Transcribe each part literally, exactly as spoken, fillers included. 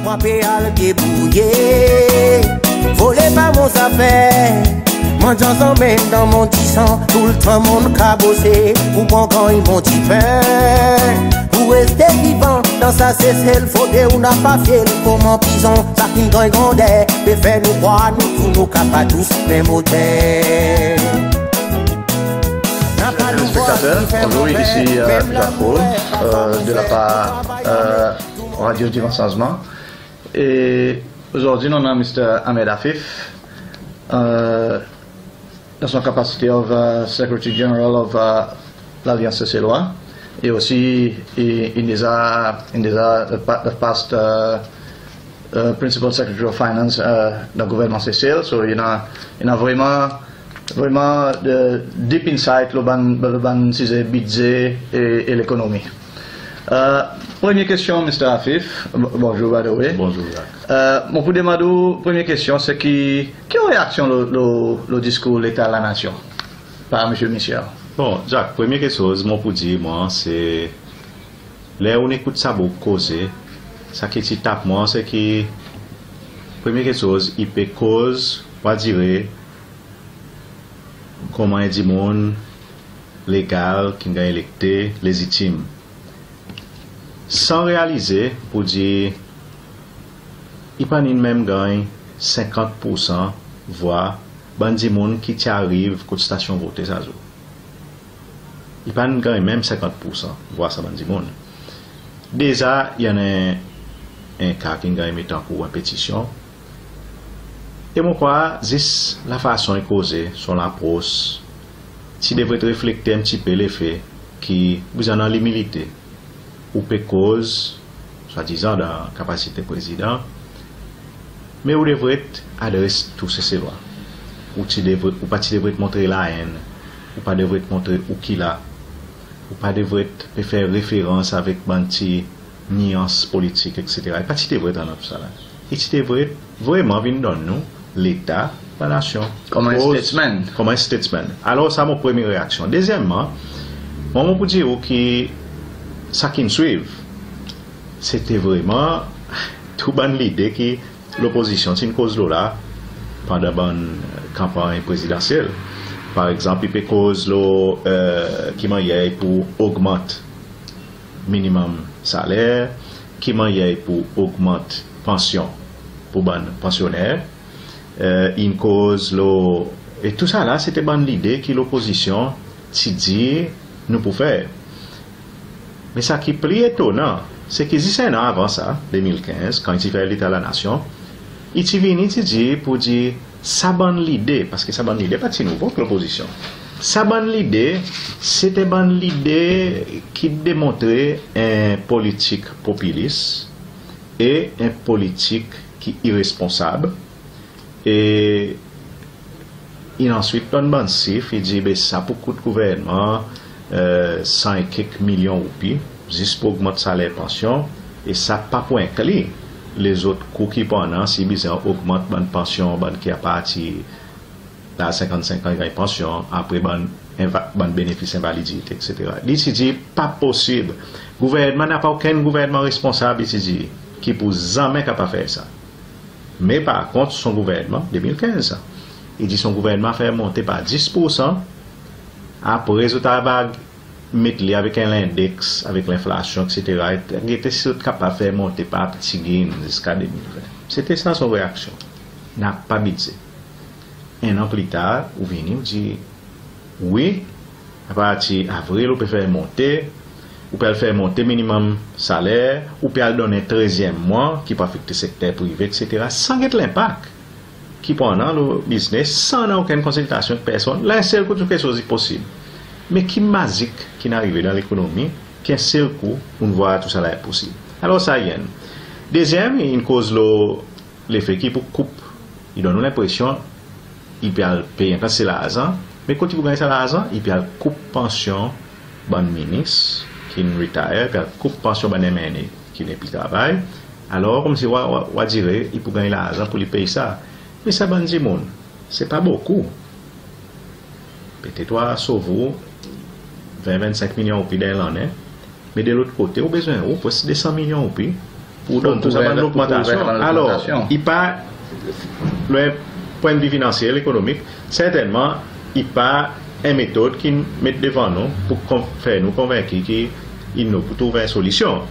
Mwan pe al debrouye, vole pa mon zafer. Mwan zanmen dan mon disan, toultan mon kabose. Ou pran ganny mon dipen. Pour reste vivan dan sa Sesel, fodre ou napa fyel konman pizon. Sa ki'n ganny grander pe fer nou krwar nou tou nou kapab tous menm oter. Napa nou vwar ki fer mon per, menm lamour. Telespectatè, bonzour, isi Jacques Paul, de la par Radio Divan Sanzman. E ozordi nou annan Mister Ahmed Afif, dan son kapasite of Secretary General of Lalyans Seselwa, e osi in deza, in deza past Principal Secretary of Finance dan gouvernman Sesel. So i annan, i annan vreman, vreman deep insight lo bann, lo bann size bidze e lekonomi. Premye kestyon, Mister Afif. Bonzour, by the way. Bonzour, Jacques. Mon pou demann ou, premye kestyon se ki, ki ou reaksyon lo, lo, lo diskour Leta Lanasyon par Msye Michel? Bon, Jacques, premye keksoz mon pou dir mwan se, ler ou'n ekout sa boug koze, sa ki ti tap mwan se ki, premye keksoz, i pe koz, ou a dire, konman en dimoun legal ki'n ganny elekte, lezitim. San realize pour dir i pa'n menm ganny senkant poursan vwa bann dimoun ki ti ariv kot stasyon vote sa zour. I pa'n ganny menm senkant poursan vwa sa bann dimoun. Deza i annan en, en ka ki'n ganny met ankour en petisyon. E mon krwar zis lafason i koze, son lapros, ti devret reflekte en pti pe lefe ki ou bezwen annan limilite. Ou pe koz, swadizan dan kapasite Prezidan, me ou devret adres tou Seselwa. Ou ti devret, ou pa ti devret montre laenn, ou pa devret montre ou ki la, ou pa devret pe fer referans avek bann pti nyans politik, etsetera. I pa ti devret annan tousala. I ti devret vreman vin donn nou Leta Lanasyon. Konman en statesman. Konman en statesman. Alor sa mon premye reaksyon. Dezyenmman, mwan mon pou dir ou ki sa ki'n swiv, se te vreman tou bann lide ki lopozisyon ti'n koz lo la pandan bann kanpanny prezidansyel. Par egzanp, i pe koz lo ki mannyer i pou ogmant minimum saler, ki mannyer i pou ogmant pansyon pour bann pansyoner, in koz lo, e tousala se te bann lide ki lopozisyon ti dir nou pou fer. Me sa ki pli etonan, se ki zis en an avan sa, de mil kenz, kan i ti fer Leta Lanasyon, i ti vini ti dir pour dir sa bann lide, paski sa bann lide pa ti nouvo ek lopozisyon. Sa bann lide, se te bann lide ki demontre en politik popilis e en politik ki iresponsab, e in answit donn bann sif, i dir, be sa pou kout gouvernman san e kek milyon roupi, zis pour ogmant saler, pansyon, e sa pa pou enkli lezot kou ki pou annan si i bezwen ogmant bann pansyon, bann ki a partir laz senkannsenk an i ganny pansyon, apre bann enva-, bann benefis envalidite, etsetera. Li ti dir pa posib. Gouvernman, napa okenn gouvernman responsab, i ti dir, ki pou zanmen kapab fer sa. Me par kont, son gouvernman, de mil kenz sa, i dir son gouvernman fer monte par dis poursan, apre zot ava met li avek en lendeks, avek lenflasyon, etsetera. E gete si zot kapab fer monte par pti grenn ziska de mil ven. Se te sa son reaksyon. Napa bidze. En an pli tar, ou vini, ou dir, wi, apartir avril, ou pe fer monte, ou pe al fer monte minimum saler, ou pe al donn en trezyenm mwan ki pou afekte sekter prive, etsetera, san get lenpak ki pou annan lo biznes, san annan okenn konsiltasyon ek personn. La, en sel kou, tou keksoz i posib. Me ki mazik ki'n arive dan lekonomi, ki en sel kou, ou'n vwar tousala i posib? Alor, sa i enn. Dezyenm, in koz lo lefe ki pou koup. I donn ou lenpresyon i pe al pey en kantite larzan, me kot i pou ganny sa larzan? I pe al koup pansyon bann minis ki'n retire, i pe al koup pansyon bann M N A ki nepli travay. Alor, konmsi ou a, ou a, ou a dire i pou ganny larzan pour li pey sa. Me sa bann dimoun, se pa bokou. Petet ou a sov ou ven, vennsenk milyon roupi dan en lannen, me de lot kote, ou bezwen ou preski de san milyon roupi Pou donn tou sa bann logmantasyon. Alor, i pa, lo pwennvi finansye, ekonomik, sertennman i pa en metod ki'n met devan nou pou fer nou konvenki ki in nou pou trouv en solisyon.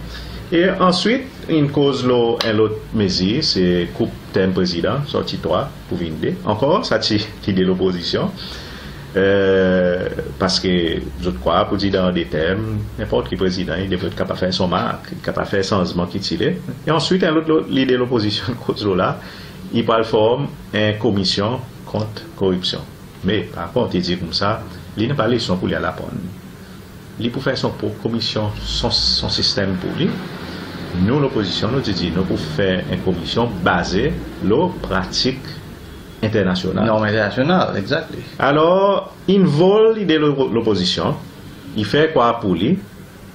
E answit in koz lo en lot mezir, se koup term Prezidan, sorti trwa pou vin de. Ankor sa ti lide Lopozisyon. Parski zot krwar pou dir dan de term, nenport ki Prezidan i devret kapab fer son mark, i kapab fer sanzman ki ti le. E answit en lot lide Lopozisyon koz lo la, i pou al form en komisyon kont koripsyon. Me par kont i dir koumsa, li napa leson pou li al aprann. Li pou fer son prop komisyon, son sistenm pou li. Nou Lopozisyon nou ti dir nou pou fer en komisyon baze lo pratik enternasyonal. Norm enternasyonal, exactly. Alor in vol lide Lopozisyon, i fer krwar pou li,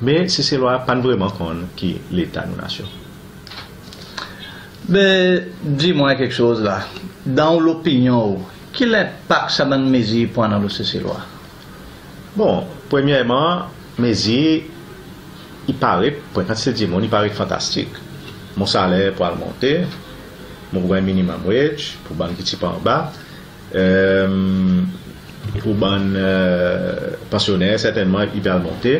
me Seselwa pa'n vreman konn ki leta nou nasyon. Be dir mwan keksoz la, dan ou lopinyon ou, ki lenpak sa bann mezir pou annan lo Seselwa? Bon, premyerman, mezir i paret, pou en kantite dimoun i paret fantastik. Mon saler pou al monte, mon pou ganny minimum wage, pou bann ki ti pe anba, pou bann pansyoner sertennman i pe al monte,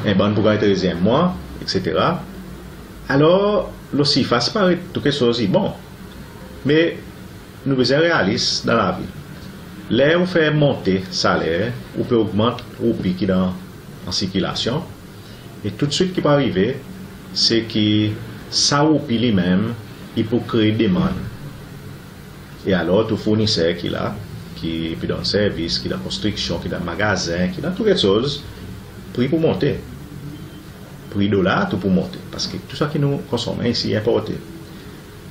en bann pou ganny trezyenm mwan, eksetera. Alor lo sirfas paret tou keksoz i bon, me nou bezwen realis dan lavi. Ler ou fer monte saler, ou pe ogmant roupi ki dan an sirkilasyon, e toudswit ki pou arive se ki sa roupi li menm i pou kree demann. E alor tou fourniser ki la, ki pe donn servis, ki dan konstriksyon, ki dan magazen, ki dan tou keksoz, pri pou monte. Pri dolar tou pou monte, parski tou sa ki nou konsonmen isi i enporte.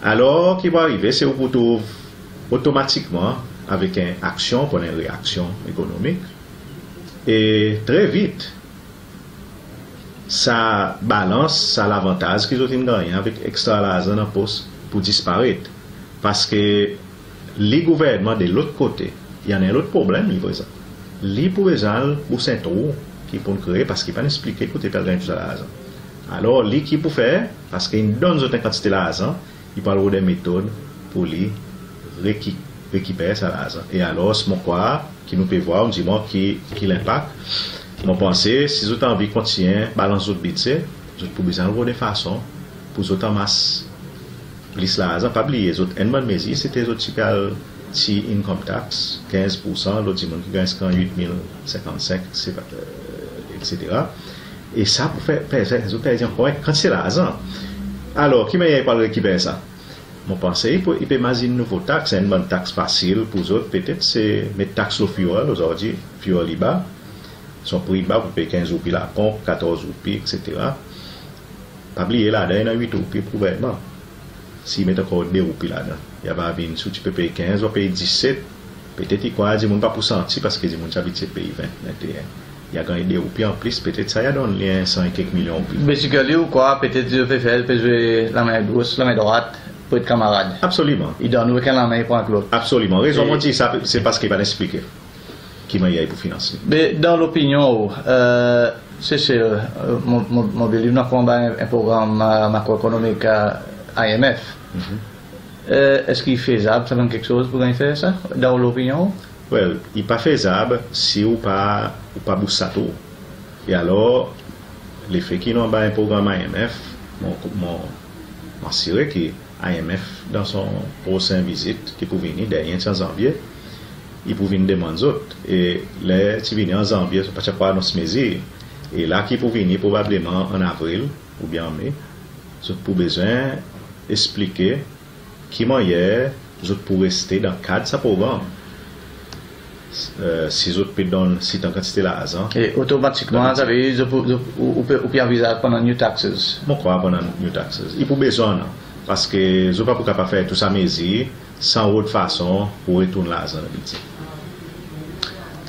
Alor ki pou arive se ou pou trouv otomatikman avek en aksyon, pou annan en reaksyon ekonomik, e tre vit sa balans, sa lavantaz ki zot in gannyen avek ekstra larzan dan pos pou disparet. Parski li gouvernman de lot kote i annan en lot problenm li prezan. Li pou bezwen al bous en trou ki pou'n kree, parski pa'n eksplike kote pou al ganny tou sa larzan. Alor li ki pou fer, parski in donn zot en kantite larzan, i pou al rod en metod pou li rekiper sa larzan. E alor mon krwar ki nou pe vwar, ou dir mwan ki lenpak. Mon panse si zot anvi kontinyen balans zot bidze, zot pou bezwen al rod en fason pou zot anmas plis larzan. Pa bliye zot enn bann mezir se ti zot ti pe al tir income tax kenz poursan lo dimoun ki ganny ziska wit mil senkannsenk, eksetera. E sa pou fer zot perdi ankor en kantite larzan. Alor ki mannyer i pou al rekiper sa? Mon panse i pe mazin nouvo taks, enn bann taks fasil pou zot petet se met taks lo fuel. Ozordi fuel i ba, son pri i ba, ou pe pey kenz roupi laponp, katorz roupi, eksetera. Pa bliye ladan i annan wit roupi pou gouvernman. Si i met ankor de roupi ladan, i ava vin, si ou ti pe pey kenz, ou a pey diset. Petet i krwar dimoun pa pou santi parski dimoun ti abitye pey ven, venteen. I a ganny de roupi anplis, petet sa i a donn li en san e kek milyon roupi. Basically ou krwar petet zot pe fer, pe zwe lanmen gos, lanmen drwat pou et kanmarad. Absoliman. I donn ou ek en lanmen, i pran ek lot. Absoliman. Rezon mon dir sa se parski i pa'n eksplike ki mannyer i pou finanse. Me dan lopinyon ou, se, se mon, mon, mon believe nou ankor anba en progranm makroekonomik IMF. Eski i fezab sa bann keksoz pou ganny fer sa, dan ou lopinyon ou? Well, i pa fezab si ou pa, ou pa bous sa trou. E alor lefe ki nou anba en progranm IMF, mon, mon asire ki IMF dan son prosen vizit ki pou vini, dernyen ti an Zanvye, i pou vin demann zot. E ler ti vini an Zanvye, zot pa ti ankor anons mezir. E la ki pou vini probableman an Avril oubyen an Me, zot pou bezwen eksplike ki mannyer zot pou reste dan kad sa progranm. Si zot pe donn sitan kantite larzan. E otomatikman sa vedir ou, ou pe anvizaz pou annan new taxes? Mon krwar pou annan new taxes. I pou bezwen annan, parski zot pa pou kapab fer tou sa mezir san rod fason pou retourn larzan dan bidze.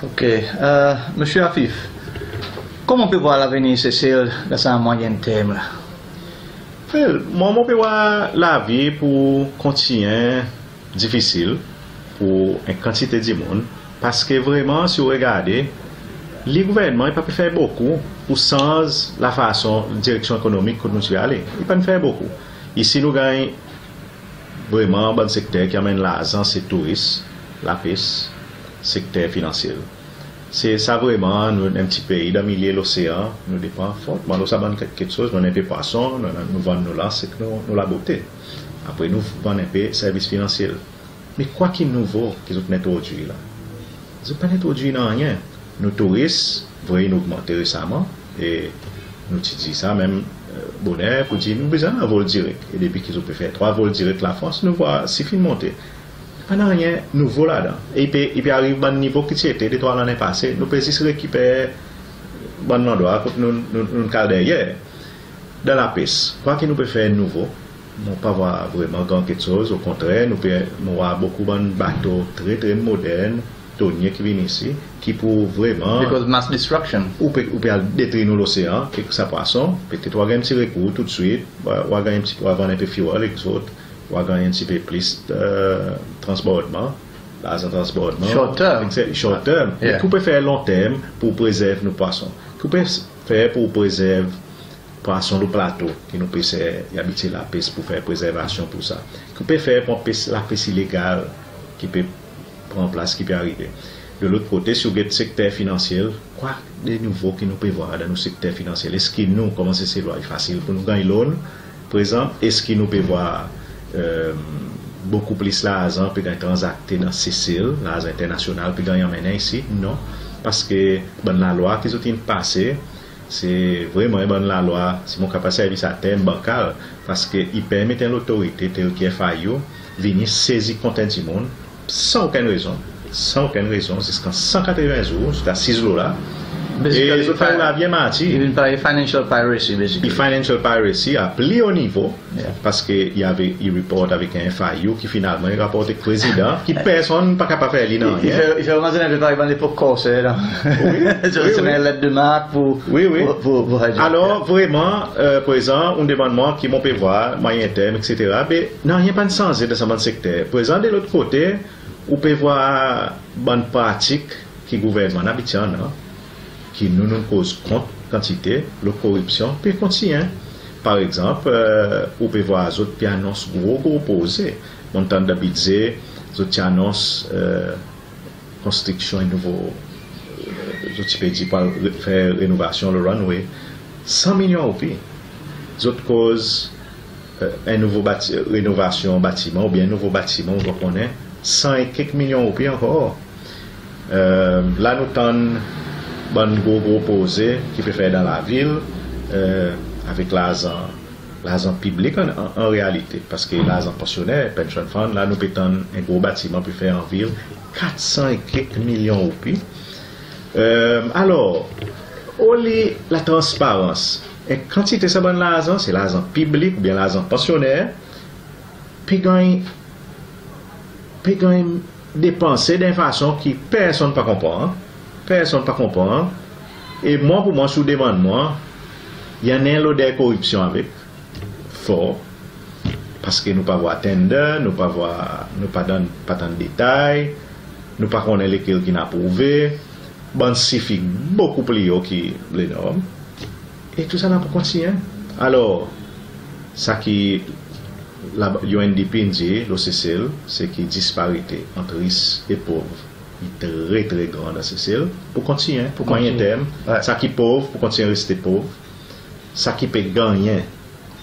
Ok. Msye Afif, koman ou pe vwar lavenir Sesel dan sa mwayen term la? Well, mwan mon pe vwar lavi pou kontinyen difisil pou en kantite dimoun, parski vreman si ou regarde, li gouvernman i pa pe fer bokou pou sanz lafason, direksyon ekonomik kot nou ti pe ale. I pa'n fer bokou. Isi nou ganny vreman bann sekter ki anmenn larzan, se touris, lapes, sekter finansyel. Se sa vreman, nou en pti pei dan milye losean, nou depan fortman lo sa bann keksoz, nou annan en pe pwason, nou, nou vann nou lans ek nou, nou labote. Apre nou vann en pe servis finansyel. Me kwa ki nouvo ki zot in entrodwir la? Zot pa'n entrodwir nanryen. Nou touris, vre, in ogmante resaman, e nou ti dir sa menm, e, boner pour dir nou bezwen annan vol direk. E depi ki zot pe fer trwa vol direk Lafrans, nou vwar sif in monte. Pa nanryen nouvo ladan. E i pe, i pe ariv bann nivo ki ti ete de trwa lannen pase. Nou pe zis rekiper bann landrwa kot nou, nou, nou kal deryer. Dan lapes, kwa ki nou pe fer nouvo? Mon pa vwar vreman gran keksoz, okontrer, nou pe, mon vwar bokou bann bato tre, tre modern, tonye ki vin isi, ki pou vreman... Because mass destruction. Ou pe, ou pe al detri nou losean, kek sa pwason, petet ou a ganny en pti rekour toudswit, ou a, ou a ganny en pti, ou a vann en pe fuel ek zot, ou a ganny en pti pe plis, e, transbordman, larzan transbordman. Short term. Short term. Yeah. Me ki ou pe fer long term pour prezerv nou pwason? Ki ou pe fer pour prezerv pwason lo plato, ki nou peser i abitye lapes pour fer prezervasyon pour sa? Ki ou pe fer pour anpes lapes ilegal ki pe pran plas, ki pe arive? De lot kote, si ou get sekter finansyel, kwa de nouvo ki nou pe vwar dan nou sekter finansyel? Eski nou, konman Seselwa, i fasil pour nou ganny loan, par egzanp? Eski nou pe vwar, e, bokou plis larzan pe ganny tranzakte dan Sesel, larzan enternasyonal pe ganny anmennen isi? Non. Paske bann lalwa ki zot in pase, se vreman bann lalwa, si mon kapab servi sa term, bankal, paske i permet en lotorite tel ki F I U vini sezi kont en dimoun san okenn rezon, san okenn rezon, ziska san katreven zour, zot asiz lo la, e zot fer ou lavi en martir. I vin parey financial piracy, basically. I financial piracy a pli o nivo, yeah, paske i ave, i report avek en F I U ki finalman i raport ek Prezidan, ki personn pa kapab fer li nanryen. I, i fer, i fer vreman en pe parey bann lepok Corsair la. Wi, wi, wi. Zot ti annan en let de mark pour, wi, wi, pour, pour, pour hijack. Alor, vreman, e, prezan, ou'n demann mwan ki mon pe vwar, mwayen term, etsetera, be nanryen pa'n sanze dan sa bann sekter. Prezan, de lot kote, ou pe vwar bann pratik ki gouvernman in abitye annan, ki nou, nou koz kont kantite, lo koripsyon, pe kontinyen. Par egzanp, e, ou pe vwar zot pe anons gro, gro proze. Mon'n tann dan bidze, zot ti anons, e, konstriksyon en nouvo, e, zot ti pe dir pour al re-, fer renovasyon lo runway. San milyon roupi. Zot koz, e, en nouvo bati-, renovasyon batiman oubyen en nouvo batiman, ou dwa konnen, san e kek milyon roupi ankor. E, la nou tann bann gro, gro proze ki pe fer dan lavil, e, avek larzan, larzan piblik an, an, an realite, paske larzan pansyoner, pension fund, la nou pe tann en gro batiman pe fer an vil, kat san e kek milyon roupi. E, alor, oli latransparans? En kantite sa bann larzan, se larzan piblik oubyen larzan pansyoner, pe ganny, pe ganny depanse dan en fason ki personn pa konpran, personn pa konpran. E mwan, pour mwan, si ou demann mwan, i annan en loder koripsyon avek, for, paske nou pa vwar tender, nou pa vwar, nou pa tann, pa tann detay, nou pa konnen lekel ki'n aprouve, bann sif i bokou pli o ki lenorm. E tou sa la pou kontinyen. Alor, sa ki la, U N D P in dir lo Sesel, se ki disparite ant ris e pov i tre, tre gran dan Sesel, pou kontinyen, pou mwayen term. Wi. Sa ki pov pou kontinyen reste pov. Sa ki pe gannyen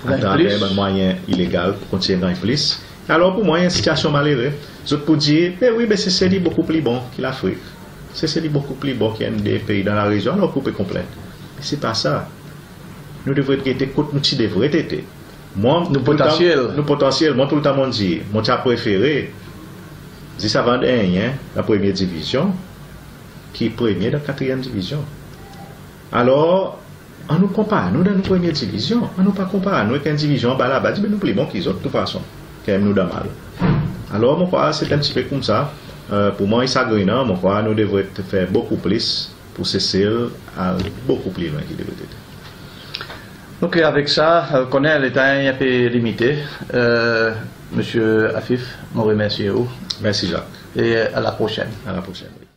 atraver bann mwayen ilegal pou kontinyen ganny plis. Alor, pour mwan, i en sitiyasyon malere. Zot pou dir, be wi, be Sesel i bokou pli bon ki Lafrik. Sesel i bokou pli bon ki enn de pei dan larezyon, alor ki ou pe konplenn. Me se pa sa. Nou devret gete kot nou ti devret ete. Mwan, nou toultan, potansyel. Nou potansyel, mwan toultan mon'n dir, mon ti a prefere, zis avan dernyen dan premye divizyon, ki premye dan katriyenm divizyon. Alor, annou konpar nou dan nou premye divizyon. Annou pa konpar nou ek en divizyon anba laba, dir be nou pli bon ki zot, tou fason, kanmenm nou dan mal. Alor, mon krwar se en pti pe koumsa, e, pour mwan, i sagrinan, mon krwar nou devret fer bokou plis pour Sesel al bokou pli lwen ki devret ete. Ok, avek sa, e, konnen letan i en pe limite, e, Msye Afif, mon remersye ou. Mersi, Jacques. E a la prosyenn. A la prosyenn, wi.